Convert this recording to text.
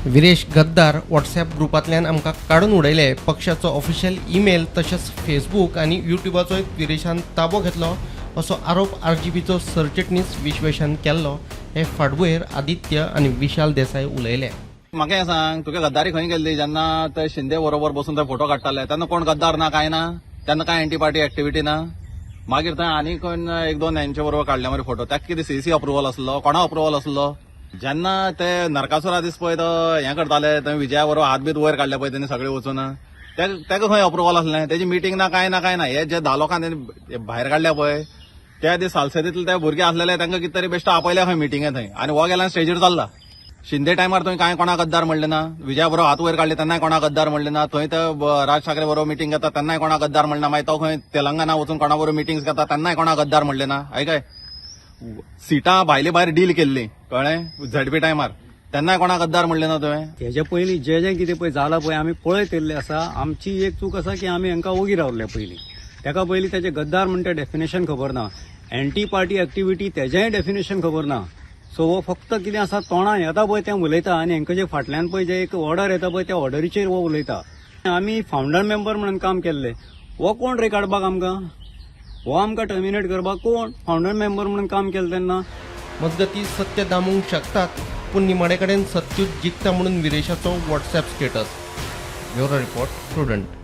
विरेश गद्दार, व्हॉट्सॲप ग्रुपांतल्यान आमकां काडून उडयले. पक्षाचो ऑफिशियल ईमेल तशेंच फेसबूक आनी युट्युबाचोय विरेशान ताबो घेतलो, असो आरोप आरजीपीचो सरचिटणीस विश्वेशान केल्लो. हे फाटभुंयेर आदित्य आनी विशाल देसाय उलयले. म्हाका हें सांग, तुगे गद्दारी खंय केल्ली? जेन्ना ते शिंदे बरोबर बसून ते फोटो काडटाले तेन्ना कोण गद्दार ना, काय ना? तेन्ना काय एंटी पार्टी एक्टिविटी ना? मागीर थंय आनी कोण एक दोन हेंचे बरोबर काडले मरे फोटो, ताका कितें सीसी अप्रुवल आसलो? कोणा अप्रुवल आसलो? जेन्ना ते नरकासुरा दीस पळय तो हें करताले, थंय विजया बरोबर हात बीत वयर काडले पळय तेणी सगळे वचून, तेका खंय अप्रुवल आसलें? तेजी मिटींग ना, काय ना, काय ना. हे जे 10 लोकांक तेणी भायर काडल्या पळय, त्या दीस सालसेतीतले ते भुरगे आसलेले, तांकां कितें तरी बेश्टो आपयले खंय मिटिंगे थंय आनी हो गेला स्टेजीर चल्ला. शिंदे टायमार तुवें कांय कोणाक गद्दार म्हणलें ना. विजया बरोबर हात वयर काडले तेन्नाय कोणाक गद्दार म्हणलें ना. थंय ते राज ठाकरे बरोबर मिटींग घेता तेन्नाय कोणाक गद्दार म्हणलें ना. मागीर तो खंय तेलंगणा वचून कोणा बरोबर मिटिंग्स घेता तेन्नाय कोणाक गद्दार म्हणलें ना. आयकाय, सिटां भायले भायर डील केल्ली, कळ्ळें, झेडपी टायमार, तेन्नाय कोणाक गद्दार म्हणलें ना तुवें. हेजे पयलीं जे जे कितें पळय जालां पळय, आमी पळयत येयल्ले आसा. आमची एक चूक आसा की आमी हांकां ओगी रावले पयलीं. ताका पयलीं तेजे गद्दार म्हणटा डेफिनेशन खबर ना, एंटी पार्टी एक्टिविटी तेजेंय डेफिनेशन खबर ना. सो हो फक्त कितें आसा, तोंडान येता पळय तें उलयता आनी हांकां जे फाटल्यान पळय जे एक ऑर्डर येता पळय, त्या ऑर्डरीचेर हो उलयता. आमी फावंडर मेंबर म्हणून काम केल्ले. हो कोण रे काडपाक आमकां? हो आमकां टर्मिनेट करपाक कोण? फावंडर मेंबर म्हणून काम केलें तेन्ना. मजगतीं, सत्य दामूंक शकतात पूण निमाणे कडेन सत्यूच जिखता म्हणून विरेशाचो WhatsApp status. Bureau report, Prudent.